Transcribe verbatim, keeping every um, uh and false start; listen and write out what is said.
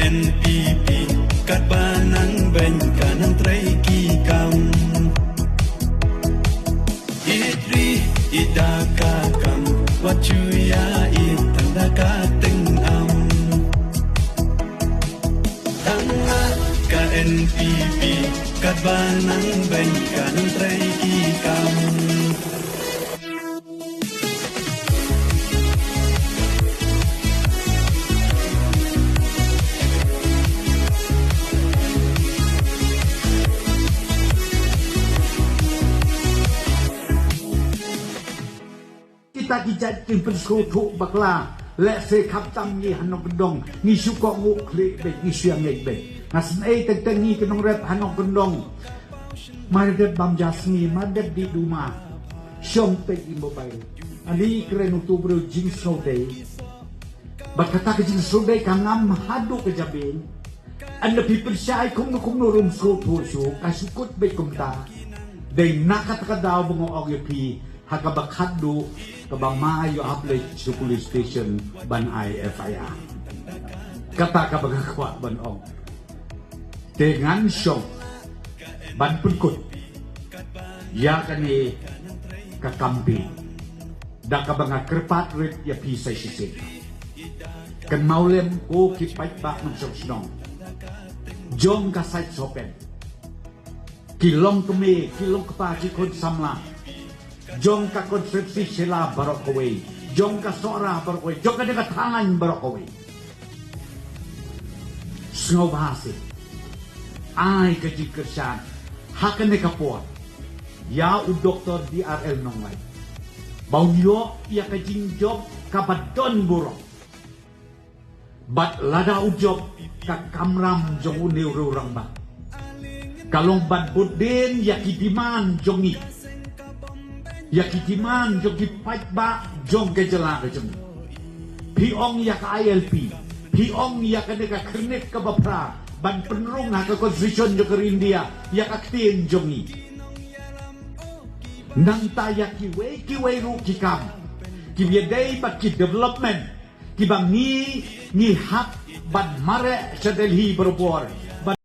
N P P, katba nang beiñ ka nang trei ki kam. Ïeit ri, ïeit da ka kam, wat shu ïa ïeit tang da ka tyngam. Tang ka N P P, katba nang beiñ ka nang trei ki kam. Kita ki jait ki pynsngewthuh bakla. Lehse kham tam ngi ha nongkyndong, ngi shu kohnguh khlieh beit, ngi shu ïa ngeit beit. Nga sngew teng teng ngi ki nongrep ha nongkyndong. Mar dep bam ja sngi, mar dep dih duma. Shong peit ïa mobile. Ani kren utu briew jingsngewdei. Bad kata ka jingsngewdei ka ngam haduh ka jabieng. Ynda phi pynshai kumno kumno ruh ym sngewthuh shuh, ka shu kut beit kumta. Dei na kata ka daw ba nga ong ïa phi, ha kaba khatduh, kaba ma ïoh hap leit sha police station ban ai F I R. Kata kaba nga kwah ban ong. Te ngan shong ban pynkut ïa kane ka campaign da kaba nga kyrpad rit ïa phi sa shisien. Kynmaw lem ko ki paidbah nongshong shnong jong ka Sait Sohpen, ki long kmie, ki long kpa, ki khun samla jong ka constituency Shella baroh kawei, jong ka Sohra baroh kawei, jong kane ka thaw baroh kawei. Sngewbha seh, ai ka jingkyrshan ha kane ka por ïa u Doktor D R L Nonglait ba un ïoh ïa ka jingjop kaba don burom. Bad lada u jop, ka kamram jong une u rangbah ka long ban bud dien ïa ki demand jong ngi, ïa ki demand jong ki paidbah jong ka jylla ka jong ngi. Phi ong ïa ka I L P, phi ong ïa kane ka khyrnit kaba phra ban pynrung ha ka constitution jong ka ri India ïa ka ktien jong ngi. Nangta ïa kiwei kiwei ruh ki kam kiba ïadei bad ki development kiba ngi, ngi hap ban mareh sha Delhi barabor,